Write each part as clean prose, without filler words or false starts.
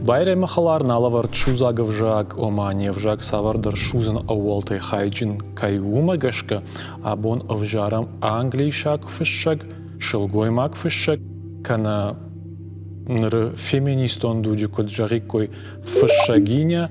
Байрӕмы хӕлар налӕвӕрд судзаг ӕвзаг, ома не взаг цавӕрдӕр судзын ӕууӕлтӕй хайджын кӕй у, уымӕ гӕсгӕ абон ӕвзарӕм англисаг фыссӕг, сылгоймаг фыссӕг кӕнӕ ныры феминистон дуджы куыд зӕгъиккой, фыссӕгинӕ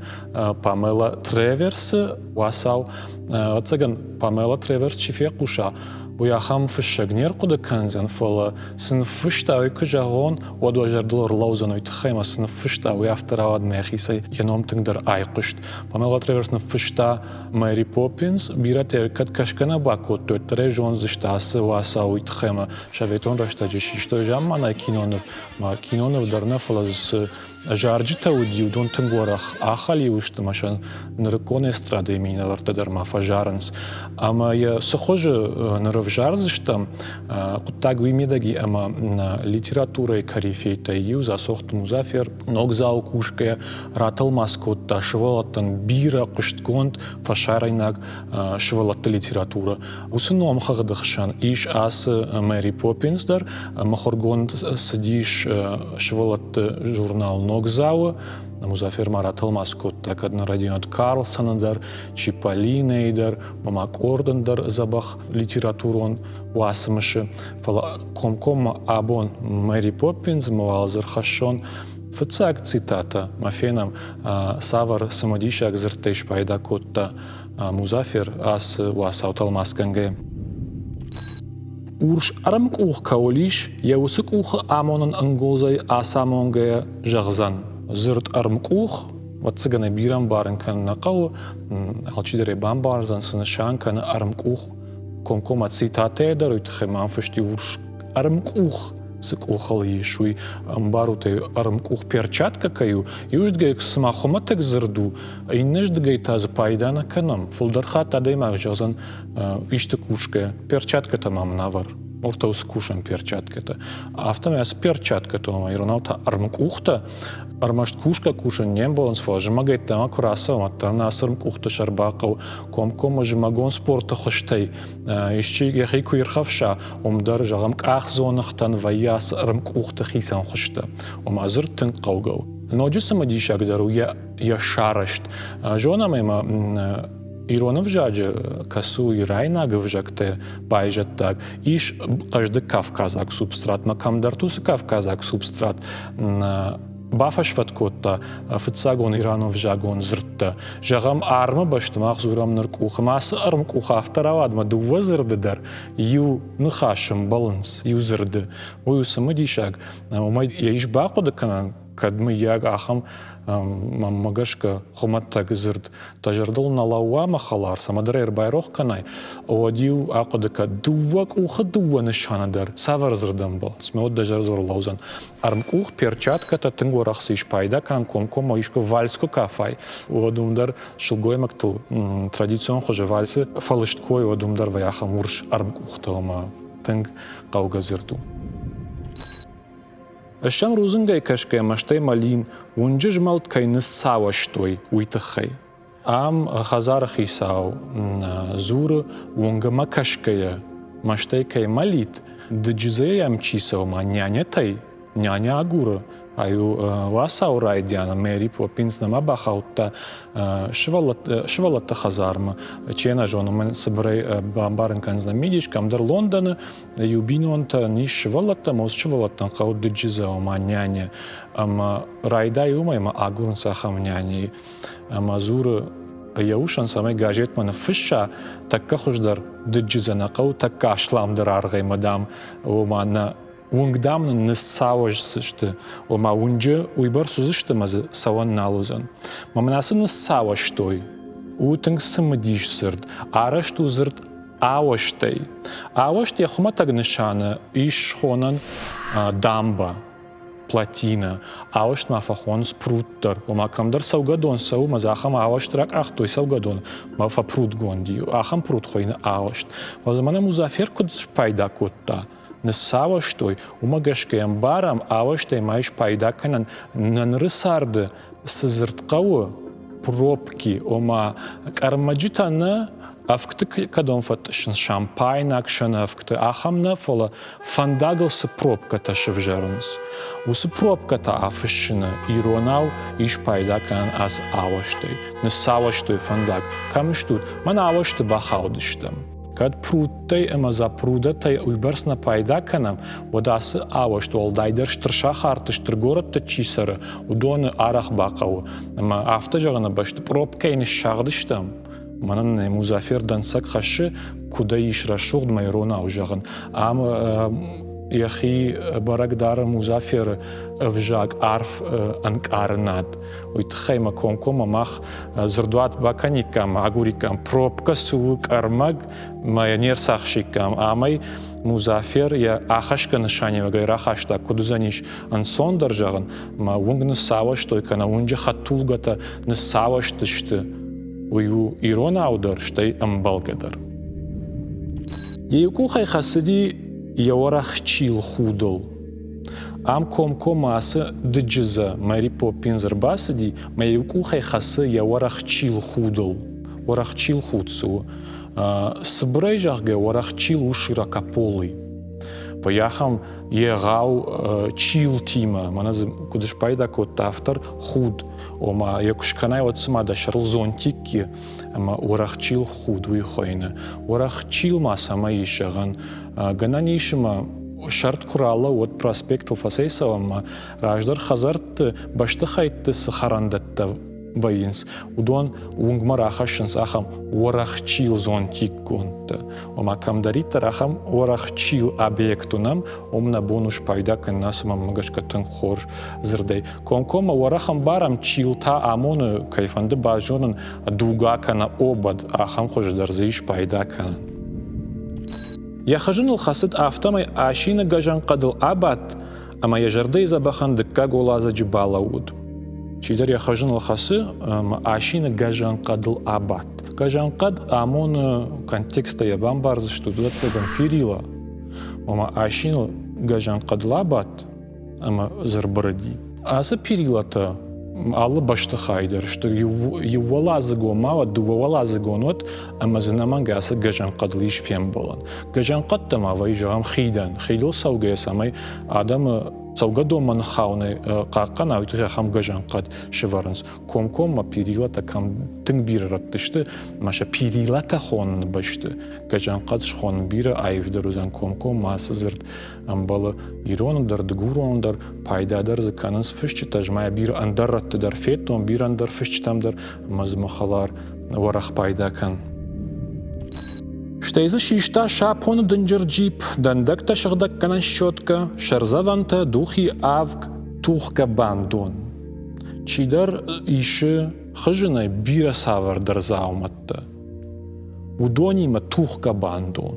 Памела Треверсы уацау. Ӕвӕццӕгӕн, Памела Треверс чи фехъуса, уый ахӕм фыссӕг не рхъуыды кӕндзӕн, фӕлӕ цы ныффыста, уый куы зӕгъон, уӕд уӕ зӕрдыл ӕрлӕудзӕн уый тыххӕй ӕмӕ цы ныффыста, уый афтӕ рауад мӕхицӕй йӕ ном тынгдӕр айхъуыст. Памела Треверс ныффыста Мэри Поппинс, бирӕтӕ кӕд кӕсгӕ нӕ бакодтой, уӕддӕр ӕй зондзысты ацы уацау уый тыххӕй ӕмӕ советон рӕстӕджы систой замманай киноныв, ма киноныв дӕр нӕ, фӕлӕ дзы цы зарджытӕ уыди, уыдон тынг уӕрӕх ахӕлиу сты ӕмӕ сӕ нырыккон эстрадӕйы минӕвӕрттӕ дӕр ма фӕзарынц. Ӕмӕ йӕ цы хуызы ныр ӕвзардзыстӕм, хъуыддаг уый мидӕг и, ӕмӕ литературӕйы корифейтӕй иу Дзасохты Музафер ногдзау кусгӕйӕ ратӕлмац кодта сывӕллӕттӕн бирӕ хъуыстгонд фӕсарӕйнаг сывӕллӕтты литературӕ. Уыцы номхыгъды хсӕн ис ацы Мэри Поппинс дӕр, мыхуыргонд цыдис сывӕллӕтты журнал «Ногдзау-ы». Музафер ма ратӕлмац кодта кӕд нӕ Родионат Карлсоны дӕр, Чиполлинойы дӕр, ма къордӕн дӕр дзӕбӕх литературон уацмысы. Фӕлӕ комкоммӕ абон Мэри Поппинс мӕ уал дзы рхӕссон фыццаг цитатӕ, ма фенӕм, цавӕр цымыдисаг дзырдтӕй спайда кодта Музафер ацы уацау тӕлмацгӕнгӕ. Урс ӕрмкъух кӕуыл ис, йӕ уыцы къухы амонӕн ӕнгуылдзӕй ацамонгӕйӕ зӕгъдзӕн. Дзырд ӕрмкъух, ӕвӕццӕгӕн ӕй бирӕ ӕмбарын кӕнын нӕ хъӕуы, алчидӕр ӕй бамбардзӕн, цы нысан кӕны ӕрмкъух. Комкоммӕ цитатӕйӕ дӕр уый тыххӕй мӕм фыст и урс ӕрмкъух цы къухыл ис, уый ӕмбарут ӕй, ӕрмкъух перчаткӕ кӕй у, иуыздгӕй цыма хуымӕтӕг дзырд у, иннӕздыгӕй та дзы пайда нӕ кӕнӕм. Фылдӕр хатт адӕймаг зӕгъдзӕн, исты кусгӕ, перчаткӕтӕ ма мын авӕр. Муртӕ уыцы кусӕн перчаткӕтӕ. Афтӕмӕй ацы перчаткӕтӕ, ома иронау та ӕрмкъухтӕ, ӕрмӕст кусгӕ кусын не мбӕлынц, фӕлӕ зымӕгӕй ӕддӕмӕ куы рацӕуӕм, уӕддӕр нӕ ацы ӕрмкъухты сӕр бахъӕуы комкоммӕ зымӕгон спорты хуызтӕй исчи йӕхи куы ирхӕфса, уым дӕр, зӕгъӕм, къахдзоныгътӕн вӕййы ацы ӕрмкъухты хицӕн хуызтӕ. Ома дзырд тынг хъӕугӕ у. Ноджы цымыдисагдӕр у йӕ сарӕзт. Зонӕм ӕмӕ ирон ӕвзаджы, кӕцы у ирайнаг ӕвзӕгты байзӕддаг, ис хъӕздыг кавказаг субстратмӕ. Кӕмдӕр уыцы кавказаг субстрат бафӕсфӕд кодта фыццагон иранон-ӕвзагон дзырдтӕ. Зӕгъӕм, армы бӕсты мах дзурӕм ныр къухы. Ма ацы ӕрмкъух афтӕ рауад, ӕмӕ дыууӕ дзырды дӕр иу ныхасы ӕмбӕлынц, иу дзырды. Уый у цымыдисаг. Уымӕй йӕ ис бахъуыды кӕнӕн, кӕд мыййаг ахӕм мӕнмӕ гӕсгӕ хуымӕтӕг дзырд дӕ зӕрдыл нӕ лӕууа, мӕ хӕлар, цӕмӕдӕр ӕрбайрох кӕнай, уӕд-иу ахъуыды кӕн, дыууӕ къухы дыууӕ нысаны дӕр цавӕр дзырд ӕмбӕлы, цымӕ уӕд дӕ зӕрдыл ӕрлӕудзӕн. Ӕрмкъух перчаткӕтӕ тынг уӕрӕх цы ис пайда кӕн, комкоммӕ искуы вальс куы кафай, уӕд уым дӕр сылгоймӕгтыл традицион хуызы вальсы фӕлыст кой, уӕд уым дӕр вӕййы ахӕм урс ӕрмкъухтӕ ӕмӕ тынг хъӕугӕ дзырд у. Ӕз сӕм рудзынгӕй кӕсгӕ мӕстӕй мӕлин, уынджы змӕлд кӕй ныссауӕзтой, уый тыххӕй. Ам хӕдзары хицау дзуры, уынгмӕ кӕсгӕйӕ, мӕстӕй кӕй мӕлит, дыджызӕй йӕм чи цӕуы ма нянятӕй, няня агуры, ай у уацауы райдианы Мэри Поппинс нӕма бахаудта сывӕллӕтты хӕдзармӕ. Чи нӕ зоны, мӕн цыбырӕй бамбарын кӕндзынӕн мидис, кӕмдӕр Лондоны иу бинонтӕн ис сывӕллӕттӕ, ӕмӕ уыцы сывӕллӕттӕн хъӕуы дыджызӕ, ома няня. Ӕмӕ райдайы уымӕй ӕмӕ агурынц ахӕм няняйы. Ӕмӕ дзуры йӕ усӕн, цӕмӕй газетмӕ ныффысса, тӕккӕ хуыздӕр дыджызӕ нӕ хъӕуы, тӕккӕ асламдӕр аргъӕй, мадам, ома нӕ уынг, дам, нын ныссауӕздзысты, ома уынджы уыйбӕрц уыдзысты ӕмӕ дзы цӕуӕн нал уыдзӕн. Мӕ мын ацы ныссауӕзтой у тынг цымыдис дзырд, арӕзт у дзырд ауӕзтӕй. Ауӕзт йӕ хуымӕтӕг нысаны ис схонӕн дамба, плотина. Ауӕзт ма фӕхонынц пруд дӕр. Ома кӕмдӕр цӕугӕдон цӕуы, ӕмӕ дзы ахӕм ауӕзт ракъахтой цӕугӕдон, ӕмӕ фӕпрудгонд и. Ахӕм пруд хуыйны ауӕзт. Фӕлӕ дзы мӕнӕ Музафер куыд спайда кодта, ныссауӕзтой, уымӕ гӕсгӕ ӕмбарӕм, ауӕзтӕй ма ис пайда кӕнӕн нӕ ныры царды цы дзырд хъӕуы, пробки, ома къӕрмӕджытӕ нӕ, Ӕвгты кӕдон фӕтъыссынц шампайнаг сӕнӕвгты, ахӕм нӕ, фӕлӕ фӕндагыл цы пробкӕтӕ сывзӕрынц, уыцы пробкӕтӕ афыссыны иронау ис пайда кӕнӕн ацы ауӕзтӕй. Ныссауӕзтой фӕндаг. Кӕм стут? Мӕн ауӕзты бахаудыстӕм. Кӕд прудтӕй ӕмӕ запрудӕтӕй уыйбӕрц нӕ пайда кӕнӕм, уӕд ацы ауӕзт уӕлдайдӕр стыр сахарты, стыр горӕтты чи цӕры, уыдоны арӕх бахъӕуы. Ӕмӕ афтӕ зӕгъыны бӕсты пробкӕйы ныссагъдыстӕм. Мӕнӕн нӕ Музафер дӕнцӕг хӕссы, куыдӕй ис рӕсугъд мӕ иронау зӕгъын. Ам йӕхи бӕрӕг дары Музаферы ӕвзаг арф ӕнкъарынад. Уый тыххӕй мӕ комкоммӕ мах дзырдуат бакӕниккам, агуриккам, пробкӕ цы у, къӕрмӕг мӕ йӕ не рцахсиккам. Амӕй Музафер йӕ ахӕсгӕ нысаниуӕгӕй рахаста, куыд уыдзӕнис ӕнцондӕр зӕгъын, мӕ уынг ныссауӕзтой кӕнӕ уынджы хӕдтулгӕтӕ ныссауӕзтысты. Уый у иронау дӕр, стӕй ӕмбӕлгӕ дӕр. Йӕ иу къухӕй хӕцыди йӕ уӕрӕх чил худыл. Ам комкоммӕ ацы дыджызӕ Мэри Поппинз ӕрбацыди, мӕ иу къухӕй хӕцы йӕ уӕрӕх чил худыл. Уӕрӕх чил худ цы у? Цыбырӕй зӕгъгӕ, уӕрӕх чил у широкополый. Ахӕм егъау чилтимӕ, мӕнӕ дзы куыд спайда кодта автор, худ, ома йӕ куы скӕнай, уӕд цыма дӕ сӕрыл зонтик и, ӕмӕ уӕрӕх чил худ уый хуыйны. Уӕрӕх чил ма цӕмӕй ис зӕгъӕн? Гӕнӕн ис ӕмӕ сӕрд куы ралӕууы, уӕд проспектыл фӕцӕйцӕуӕм ӕмӕ раздӕр хӕдзӕртты, бӕстыхӕйтты цы хӕрӕндӕттӕ вӕййынц, уыдон уынгмӕ рахӕссынц ахӕм уӕрӕхчил зонтикгондтӕ. Ома кӕмдӕриддӕр ахӕм уӕрӕхчил объект уынӕм, уым нӕ бон у спайда кӕнын ацы мӕнмӕ гӕсгӕ тынг хорз дзырдӕй. Комкоммӕ уӕрӕх ӕмбарӕм, чил та амоны, кӕй фӕнды базонын, дуга кӕнӕ обод, ахӕм хуызы дӕр дзы ис пайда кӕнӕн. Йӕ хызыныл хӕцыд, афтӕмӕй асины гӕзӕнхъӕдыл абадт ӕмӕ йӕ зӕрдӕйы дзӕбӕхӕн дыккаг уӕладзыджы балӕууыд. Чидӕр йӕ хызыныл хӕцы ӕмӕ асины гӕзӕнхъӕдыл абадт. Гӕзӕнхъӕд амоны контекстӕй йӕ бамбардзыстут, ӕвӕццӕгӕн, перила. Ома асиныл гӕзӕнхъӕдыл абадт ӕмӕ дзы рбырыди. Ацы перилатӕ алы бӕстыхайы дӕр сты иууӕладзыгон ма уӕд, дыууӕуӕладзыгон уӕд, ӕмӕ дзы ӕнӕмӕнг ацы гӕзӕнхъӕдыл ис фембӕлӕн. Гӕзӕнхъӕдтӕ ма вӕййы, зӕгъӕм, хидӕн. Хидыл цӕугӕйӕ, цӕмӕй адӕмы цӕугӕдонмӕ ныххауынӕй хъахъхъӕна, уый тыххӕй ахӕм гӕзӕнхъӕд сӕвӕрынц. Комкоммӕ перилатӕ кӕм тынг бирӕ рӕтты сты, ӕмӕ сӕ перилатӕ хоныны бӕсты гӕзӕнхъӕд схонын бирӕ аивдӕр уыдзӕн комкоммӕ ацы дзырд ӕмбӕлы ироны дӕр, дыгуроны дӕр, пайда дӕр дзы кӕнынц фысджытӕ. Ӕз ма йӕ бирӕ ӕндӕр рӕтты дӕр федтон, бирӕ ӕндӕр фысджытӕм дӕр, ӕмӕ дзы мӕ хӕлар уӕрӕх пайда кӕн. Стӕй дзы систа сапоны дынджыр джип, дӕндӕгтӕ сыгъдӕггӕнӕн щеткӕ, сӕрдзӕвӕнтӕ, духи авг, тухгӕ бандон. Чидӕр исы хызынӕй бирӕ цавӕрдӕр дзаумӕттӕ. Уыдонимӕ тухгӕ бандон.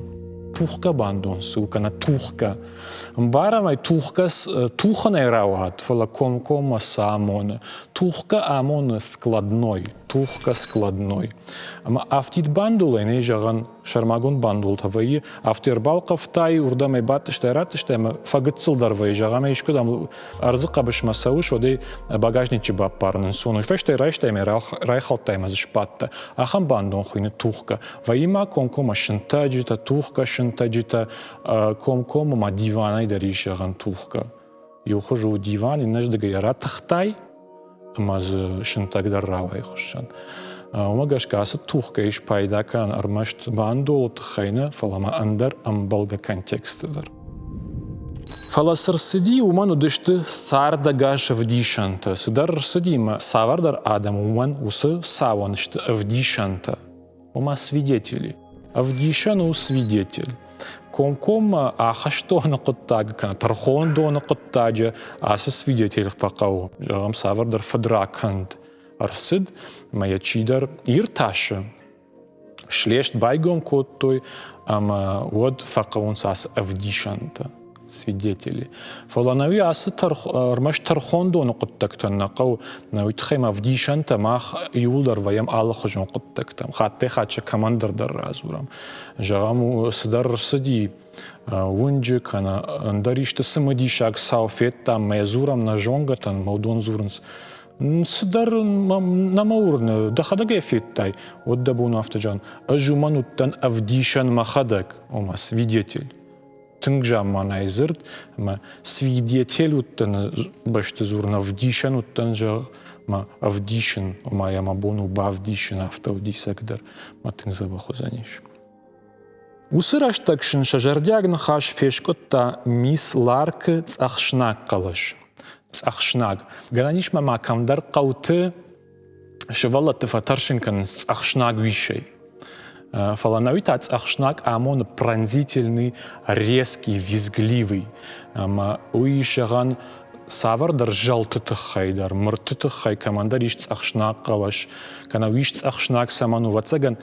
Тухгӕ бандон цы у, кӕнӕ тухгӕ. Ӕмбарӕм ӕй, тухгӕ тухынӕй рауад, фӕлӕ комкоммӕ цы амоны? Тухгӕ амоны складной, тухгӕ складной. Ӕмӕ афтид бандолӕй нӕй зӕгъӕн, сӕрмагонд бандолтӕ вӕййы, афтӕ ӕрбалхъывтай, уырдӕм ӕй баттыстай, раттыстай ӕмӕ фӕгыццылдӕр вӕййы, зӕгъӕм ӕй искуыдӕм ӕрдзы хъӕбысмӕ цӕуыс, уӕд ӕй багажниччы баппарын ӕнцон у. Фӕстӕ райстай ӕмӕ райхӕлдтай ӕмӕ дзы сбадтӕ. Ахӕм бандон хуыйны тухгӕ. Вӕййы ма комкоммӕ сынтӕджытӕ, тухгӕ сынтӕджытӕ, комкоммӕ ма диванӕй дӕр ис зӕгъӕн тухгӕ. Иу хуыз у диван, иннӕрдыгӕй йӕ ратыхтай ӕмӕ дзы сынтӕг дӕр рауайы хуыссӕн. Уымӕ гӕсгӕ ацы тухгӕ ис пайда кӕнӕн ӕрмӕст бандолы тыххӕй нӕ, фӕлӕ ма ӕндӕр ӕмбӕлгӕ контексты дӕр. Фӕлӕ цы рцыди, уымӕн уыдысты цардӕгас ӕвдисӕнтӕ. Цыдӕр рцыди ӕмӕ цавӕрдӕр адӕм уымӕн уыцы цауӕн сты ӕвдисӕнтӕ, ома свидетели. Ӕвдисӕн у свидетель. Комкоммӕ ахӕстоны хъуыддаг кӕнӕ тӕрхондоны хъуыддаджы ацы свидетель фӕхъӕуы, зӕгъӕм, цавӕрдӕр фыдракӕнд ӕрцыд, ӕмӕ йӕ чидӕр иртасы, слест байгом кодтой ӕмӕ уӕд фӕхъӕуынц ацы ӕвдисӕнтӕ, свидетели. Фӕлӕ нӕуи ацы ӕрмӕст тӕрхондоны хъуыддӕгтӕн нӕ хъӕуы, уый тыххӕй ма ӕвдисӕнтӕ мах иууылдӕр вӕййӕм алыхуызон хъуыддӕгтӕм. Хаттӕй-хатт сӕ кӕмӕндӕр дӕр радзурӕм. Зӕгъӕм, цыдӕр рцыди уынджы кӕнӕ ӕндӕр исты цымыдисаг цау федтам, мӕ дзурӕм нӕ зонгӕтӕн, мӕ уыдон дзурынц. Цыдӕр нӕ мӕ уырны, дӕхӕдӕг ӕй федтай, уӕд дӕ бон афтӕ зӕгъын, ӕз уымӕн уыдтӕн ӕвдисӕн мӕхӕдӕг, ома свидетель. Тынг замманайы дзырд, ӕмӕ свидетель уыдтӕн бӕсты дзурын, ӕвдисӕн уыдтӕн, зӕгъ, мӕ ӕвдисын, ома йӕ мӕ бон у бавдисын, афтӕ уыди дӕр мӕ тынг дзӕбӕх уыдзӕнис. Уыцы рӕстӕг сын сӕ зӕрдиаг ныхас фескъуыдта мисс Ларкы цъӕхснаг хъӕлӕс. Цъӕхснаг. Гӕнӕн ис ма кӕмдӕр хъӕуты сывӕллӕтты фӕтӕрсын кӕнынц цъӕхснаг уисӕй. Фӕлӕ науи та цъӕхснаг амоны пронзительный, резкий, визгливый. Ӕмӕ уый зӕгъӕн цавӕрдӕр зӕлты тыххӕй дӕр, мырты тыххӕй кӕмӕндӕр ис цъӕхснаг хъӕлӕс, кӕнӕ уис цъӕхснаг цӕмӕн у, ӕвӕццӕгӕн,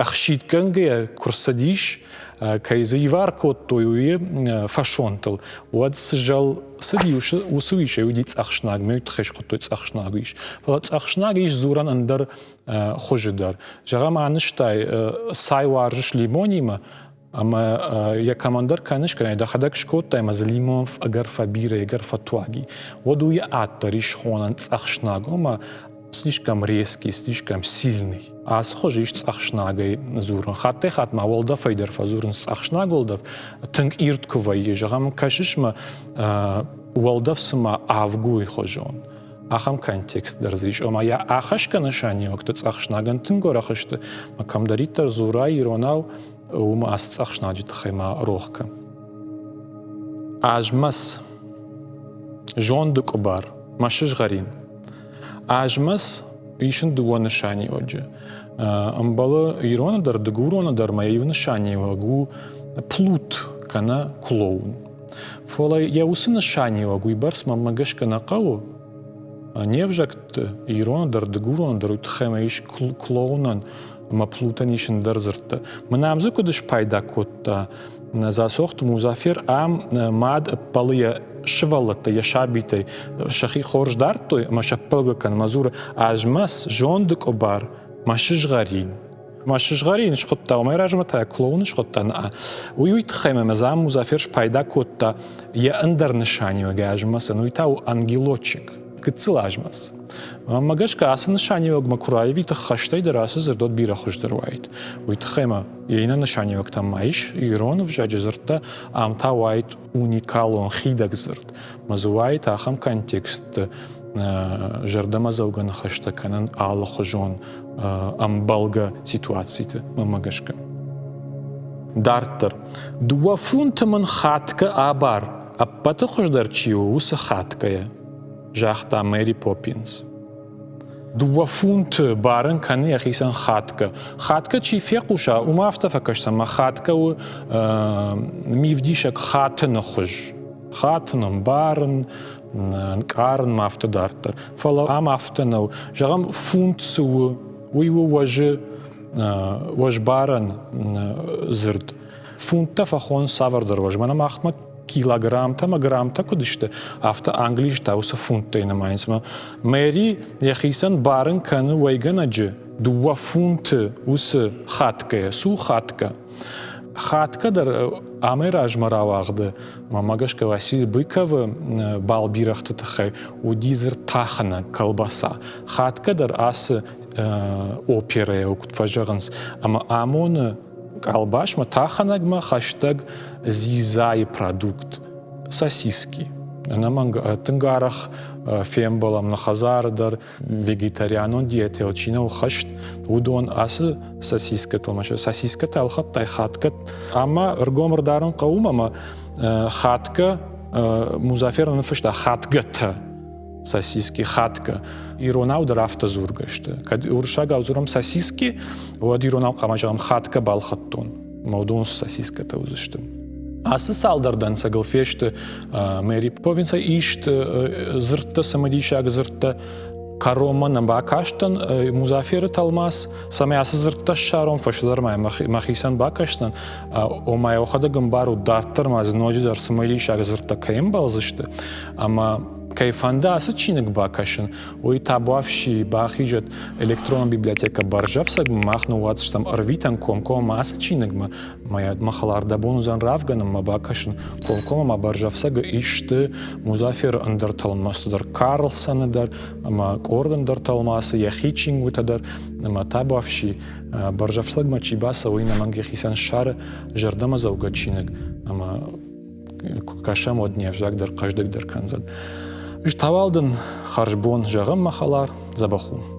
ӕхсидгӕнгӕйӕ куы рцыдис, кӕй дзы ивар кодтой, уый фӕсонтыл, уӕд цы зӕл цыди, уыцы уисӕй уыди цъӕхснаг, мӕ тыххӕй схуыдтой цъӕхснаг уис. Фӕлӕ цъӕхснаг ис дзурӕн ӕндӕр хуызы дӕр. Зӕгъӕм, анызтай, цай уарзыс лимонимӕ, ӕмӕ йӕ кӕмӕндӕр кӕныс, кӕнӕ дӕхӕдӕг скодтай, ӕмӕ дзы лимон ӕгӕр фӕбирӕ, ӕгӕр фӕтуаги, уӕд уый ад дӕр ис хонӕн цъӕхснаг, ома слишком резкий, слишком сильный. Ацы хуызы ис цъӕхснагӕй дзурын. Хаттӕй-хатт ма уӕлдӕфӕй дӕр фӕдзурынц цъӕхснаг уӕлдӕф, тынг ирд куы вӕййы. Зӕгъӕм, кӕсыс мӕ уӕлдӕф цыма авгуйы хуызон. Ахӕм контекст дӕр дзы ис. Ома йӕ ахӕсгӕ нысаниуӕгты цъӕхснагӕн тынг уӕрӕх сты, ӕмӕ кӕмдӕриддӕр дзурай иронау, уым ацы цъӕхснаджы тыххӕй ма рох кӕн. Азмӕс зонды къуыбар, мӕ сызгъӕрин. Азмӕс исын дыууӕ нысаниуӕджы. Ӕмбӕлы ироны дӕр, дыгуроны дӕр мӕ иу нысаниуӕг у плут кӕнӕ клоун. Фӕлӕ йӕ уыцы нысаниуӕг уыйбӕрц мӕнмӕ гӕсгӕ нӕ хъӕуы. Не взӕгты ироны дӕр, дыгуроны дӕр уый тыххӕй ма ис клоунӕн ӕмӕ плутӕн ис ӕндӕр дзырдтӕ. Мӕнӕ ам дзы куыд спайда кодта Дзасохты Музафер ам мад ӕппӕлы йӕ сывӕллӕттӕ, йӕ сабитӕй сӕхи хорз дардтой ӕмӕ сӕ ӕппӕлгӕ кӕны ӕмӕ дзуры, Азмӕс, зонды къуыбар, мӕ сызгъӕрин. Мӕ сызгъӕрин схуыдта, уымӕй размӕ та клоун схуыдта. Нӕ. Уый уый тыххӕй мӕ Мазам Музафер спайда кодта йӕ ӕндӕр нысаниуӕгӕй азмӕсӕн, уый та у ангелочек, гыццыл азмӕс. Мӕнмӕ гӕсгӕ ацы нысаниуӕгмӕ куы раивит ӕххӕстӕй дӕр ацы дзырд уӕд бирӕ хуыздӕр уаид. Уый тыххӕй ма йӕ иннӕ нысаниуӕгтӕм ма ис ирон ӕвзаджы дзырдтӕ, ам та уаид уникалон хидӕг дзырд. Мӕ дзы уаид ахӕм контекстты зӕрдӕмӕдзӕугӕ ныхӕстӕ кӕнын алыхуызон ӕмбӕлгӕ ситуациты, мӕнмӕ гӕсгӕ. Дарддӕр. Дыууӕ фунты мын хатгӕ абар, ӕппӕты хуыздӕр чи у, уыцы хатгӕйӕ, загъта Мэри Поппинс. Дыууӕ фунты барын кӕны йӕхицӕн хатгӕ. Хатгӕ чи фехъуса, уымӕ афтӕ фӕкӕсдзӕн, мӕ хатгӕ у мивдисӕг хатыны хуыз. Хатын, ӕмбарын, ӕнкъарын ма афтӕ дарддӕр. Фӕлӕ ам афтӕ нӕу. Зӕгъӕм, фунт цы у, уый у уӕзы уӕзбарӕн дзырд. Фунттӕ фӕхонынц цавӕрдӕр уӕз. Мӕнӕ махмӕ килограммтӕ ӕмӕ граммтӕ куыд сты, афтӕ Англисы та уыцы фунттӕй нымайынц. Ӕмӕ Мэри йӕхицӕн барын кӕны уӕйгӕнӕджы дыууӕ фунты уыцы хатгӕйӕ, цу хатгӕ. Хатгӕ дӕр амӕй размӕ рауагъды, мӕнмӕ гӕсгӕ Василий Быковы балбирӕгъты тыххӕй уыди дзырд тахынӕг, колбаса. Хатгӕ дӕр ацы оперӕйы куыд фӕзӕгъынц, ӕмӕ амоны къалбасмӕ, тахынӕгмӕ хӕстӕг дзидзайы продукт, сосиски. Ӕнӕмӕнг тынг арӕх фембӕлӕм нӕ хӕдзары дӕр, вегетарианон диетӕйыл чи нӕу хӕст, уыдон ацы сосискӕтыл, сосискӕтӕ ӕлхӕдтай хатгӕ. Ӕмӕ ӕргом ӕрдарын хъӕуы ӕмӕ хатгӕ Музафер ныффыста хатгӕтӕ сосиски, хатгӕ. Иронау дӕр афтӕ дзургӕ сты. Кӕд уырыссагау дзурӕм сосиски, уӕд иронау хъуамӕ зӕгъӕм хатгӕ балхӕдтон. Ӕмӕ уыдон сосискӕтӕ уыдзысты. Ацы цалдӕр дӕнцӕгыл фесты Мэри Поппинсӕй ист дзырдтӕ, цымыдисаг дзырдтӕ. Кӕронмӕ нӕ бакастӕн Музаферы тӕлмац, цӕмӕй ацы дзырдтӕ ссарон, фӕстӕдӕр ма мӕхицӕн бакӕсдзӕн. Ома йӕхӕдӕг ӕмбарут, дарддӕр ма дзы ноджыдӕр цымыдисаг дзырдтӕ кӕй ӕмбӕлдзысты. Ӕмӕ Кӕй фӕнды ацы чиныг бакӕсын, уый табуафси бахизӕд электронон библиотекӕ Бӕрзӕфцӕгмӕ, мах ныууадздзыстӕм ӕрвитӕн комкоммӕ ацы чиныгмӕ, мӕ хӕлар дӕ бон уыдзӕн равгӕнынмӕ бакӕсын. Комкоммӕ ма Бӕрзӕфцӕгы исты Музаферы ӕндӕр тӕлмацты дӕр, Карлсоны дӕр ӕмӕ къорд ӕндӕр тӕлмацы, йӕхи чингуытӕ дӕр ӕмӕ табуафси Бӕрзӕфцӕгмӕ чи бацӕуы, уый ӕнӕмӕнг йӕхицӕн ссары зӕрдӕмӕдзӕугӕ чиныг ӕмӕ куы кӕсӕм, уӕд не взаг дӕр хъӕздыгдӕр кӕндзӕн. Ӕз та уал дын хӕрзбон зӕгъӕм, мӕ хӕлар, дзӕбӕх у.